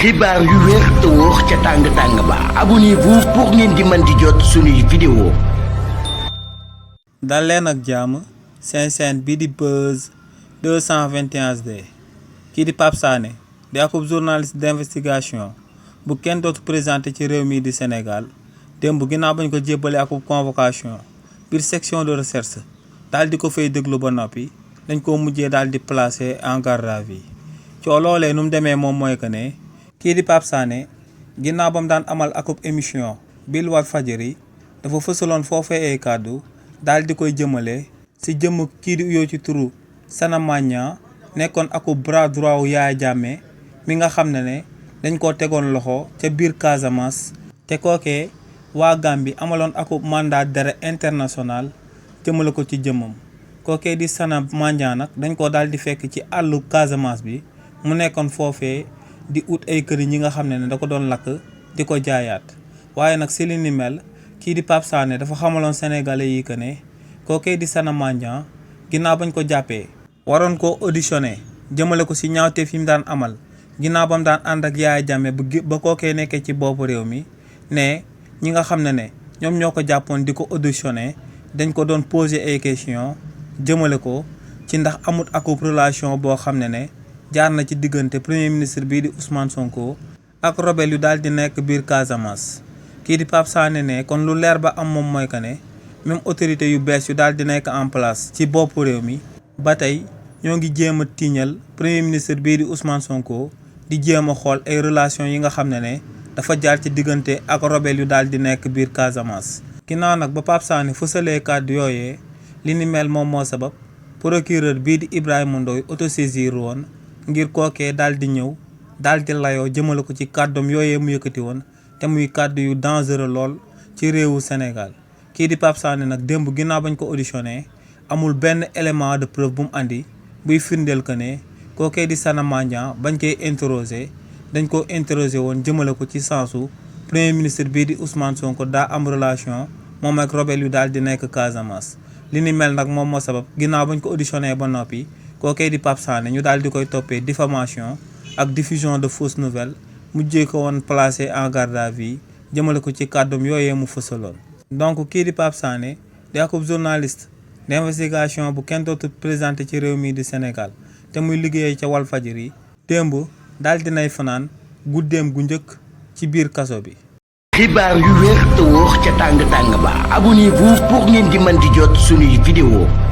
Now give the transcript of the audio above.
xibaar yu wér te wóor ca tàng-tàng ba abonnez-vous pour ngeen di mën di jot suñuy vidéo. dal leen ak jàmm seen chaîne bii di Buzz 221HD kii di Pape Sané di ab journaliste d'investigation bu kenn dootu présenté ci réew mii di Sénégal démb ginnaaw bañ ko jébbale ak convocation biir section de recherche daal di ko fay déglu ba noppi dañ ko mujjee daal di placé en garde à vue coo loolee nu mu demee moom mooy que ne kii di Pape Sané ginnaaw ba mu daan amal akub émission bil Walfadjri dafa fësaloon foofee ay kàddu daal di koy jëmale si jëmm kii di uyoo ci turu Sana Magnan nekkoon akub bras droit wu Yaya Jammeh mi nga xam ne dañ koo tegoon loxo ca biir Casamance te kookee waa Gambie amaloon akub mandat d'arrêt international jëmale ko ci jëmmam kookee di Sana Magnan nag dañ koo daal di fekk ci àllu Casamance bi mu nekkoon foofee di ut ay kër ñi nga xam ne da ko doon lakk di ko jaayaat waaye nag si li ni mel kii di Pape Sané dafa xamaloon sénégalais yi que ne kookee di Sana Magnan ginnaaw bañ ko jàppee waroon koo auditionné jëmale ko si ñaawteef yi mu daan amal ginnaaw ba mu daan ànd ak Yaya Jammeh ba kookee nekkee ci boppu réew mi ne ñi nga xam ne ñoom ñoo ko jàppoon di ko auditionné dañ ko doon poser ay questions jëmale ko ci ndax amut akub relation boo xam ne jaar na ci diggante premier ministre bii di Ousmane Sonko ak rebelle yu daal di nekk biir Casamance kii di Pape Sané ne kon lu leer ba am moom mooy que ne même autorité yu bees yu daal di nekk en place ci boppu réew mi ba tey ñoo ngi jéem a tiiñal premier ministre bii di Ousmane Sonko di jéem a xool ay relation yi nga xam ne dafa jaar ci diggante ak rebelle yu daal di nekk biir Casamance. ginnaaw nag ba Pape Sané fësalee kàddu yooyee li ni mel moom moo sabab procureur bii di Ibrahima Ndoye autosaisir woon ngir kookee daal di ñëw daal di layoo jëmale ko ci kàddoom yooyee mu yëkkati woon te muy kàddu yu dangereux lool ci réewu Sénégal kii di Pape Sané nag démb ginnaaw bañ ko auditionné amul benn élément de preuve bu mu andi buy firndeel que ne kookee di Sana Magnan bañ koy interroger dañ ko interroger woon jëmale ko ci sensu premier ministre bii di Ousmane Sonko daa am relation moom ak rebelle yu daal di nekk Casamance li ni mel nag moom moo sabab ginnaaw bañ ko auditionné ba noppi kookee di Pape Sané ñu daal di koy toppee diffamation ak diffusion de fausses nouvelles mujjee ko woon placé en garde à vue jëmale ko ci kàddoom yooyee mu fësaloon. donc kii di Pape Sané di akub journaliste d'investigation bu kenn dootu présenté ci réew mii di Sénégal te muy liggéeyee ca Walfadjri démb daal dinay fanaan guddeem gu njëkk ci biir kaso bi. xibaar yu wér te wóor ca tàng-tàng ba abonnez-vous pour ngeen di mën di jot suñuy vidéo.